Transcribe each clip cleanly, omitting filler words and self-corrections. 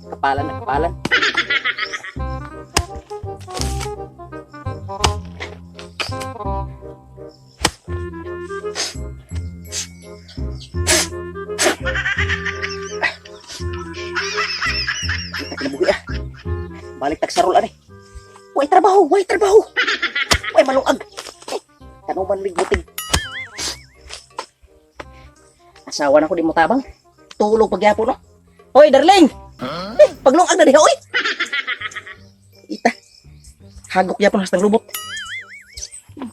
Kapalan na kapalan. Kita kinabuhi ah. Balik tagsarol ani. Way trabaho, way trabaho. Way malungag. Eh, tanuman mig butig. Asawa na ko di mo tabang. Tulog pagyapon no. Hoy, darling. Eh, paglungag na diha oy. Ita. Hagok yapon hastang lubot.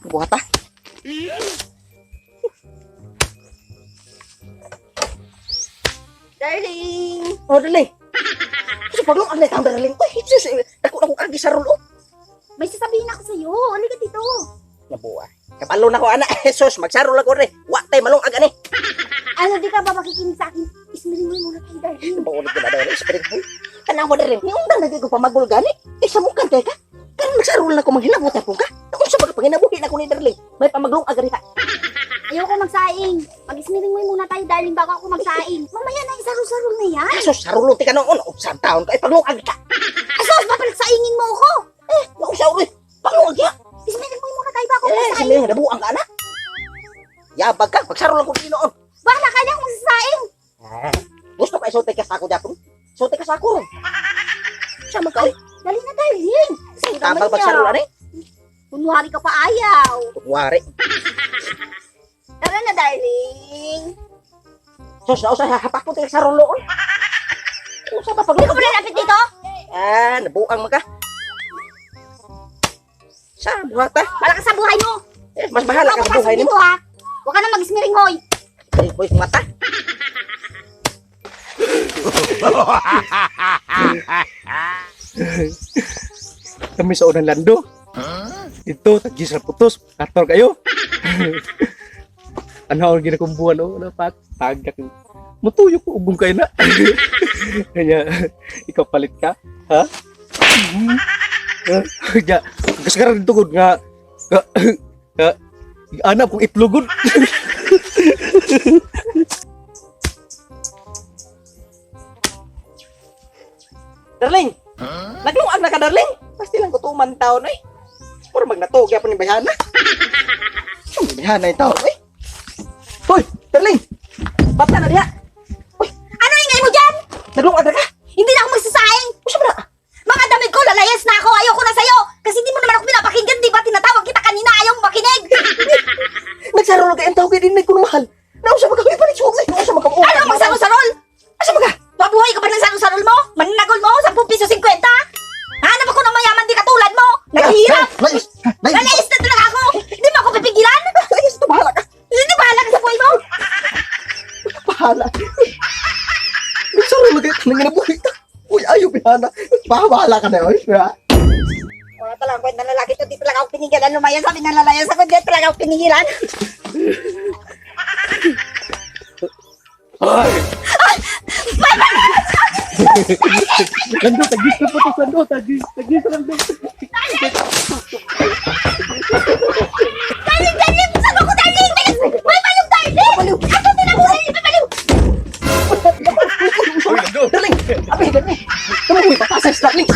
Buhata. Darling! Oh, darling. So paglungag na ikaw, darling. Uy, Jesus, eh, dako na ko kagi sa rulo. May sasabihin ako sa'yo. Halika dito. Nabuwa. Kabalo na ko ana. Jesus, magsarol ako re. Wa tay malungag ani. Ano, di ka ba makikinig sa akin? Ismiling mo muna tayo, darling. Baulit ko na daw spring hoy. Tanaw ko darling. Niundang na ko pamagol gani. Eh sa mukan kay ka. Karon nagsarol na ko manghilabot na ka. Unsa ba ka panginabuhi na ko ni darling? May pamaglungag ri ka. Ayoko magsaing. Mag-ismiling mo muna tayo, darling, bago ako magsaing. Mamaya na, isarol-sarol na yan. Asos sarulon ti ka noon. Unsang taon ka ipaglungag ka. Asos, papagsaingin mo ako. Eh, nausa uri. Paglungag ya. Ismiling mo muna tayo bago ako Eh, magsaing. sabi nabuang ka na. Yabag ka, pagsarol ako noon. Bahala ka na akong magsasaing. Ah, gusto ka isulti ka sa ako japon? Sulti ka sa ako ron. Sama ka, oy. Dali na, darling. Sa'yo naman Tabang pagsarol yan. ani. Kunwari ka pa ayaw. Kunwari. Tara na, darling. Sus, nausa hapak mo tayo sa ruloon. Usa pa Hindi ko paglungag. ba lalapit dito? Ah, nabuang man ka. Sa buhata. Bahala ka sa buhay mo. Eh, mas bahala ka sa buhay nimo. nimo. Dito, ha? Huwag ka na mag-ismiring, hoy. Eh, boy, mata. Kami sa unang lando. Dito, tagis na putos. Kator kayo. Ano ang ginakumbuhan o? Ano pa? Tagak. Matuyo ko, ugong kayo na. Kanya, ikaw palit ka? Ha? Kanya, kasagaran dito gud nga, nga, nga, anap kong itlog gud. Darling. Naglungag na ka, darling. Pasti lang gutuman taon, eh. Puro magnatog yapon ni bayhana. Ang bayhana yung taon, eh. Hoy, darling. Bata na diha. Uy, Ano ingay mo dyan? naglungag na ka. Hindi na ako magsasaing. Usa ba na? Mga damit ko, lalayas na ako. Ayoko na sa'yo. Kasi hindi mo naman ako pinapakinggan, di ba? Tinatawag kita kanina, ayaw mo makinig. Nagsarol kay ang tao kay dinay ko mahal. Nausa ba ka uy palit suog. Nausa ba ka mo? Ano, magsarol-sarol? Asa ba ka? Mabuhay ka pa ng sarol-sarol mo? Mananagol mo? 10 piso 50? Hanap ako ng mayaman di katulad mo. Naghihirap. Layas! Layas! Lalayas na talaga ako. Hindi mo ako pipigilan. Layas! Ito, bahala ka! Hindi bahala ka sa buhay mo. Bahala! Nagsarol kay tanang ginabuhi ka. Uy, ayaw bihana. Bahala ka na, oy. Ha? Wala talaga kwenta ng lalaki to. Di talaga ako pinigilan. Lumayas sabi ng lalayas ako. Di talaga ako pinigilan. Ay! Lando, tagis na putos, lando, tagis, tagis, lando. Darling, darling! Saan ako, darling? May baliw, darling! Ako din ako, darling! May baliw! Uy, lando. Darling! Abi, darling! Kamu may papasay, darling!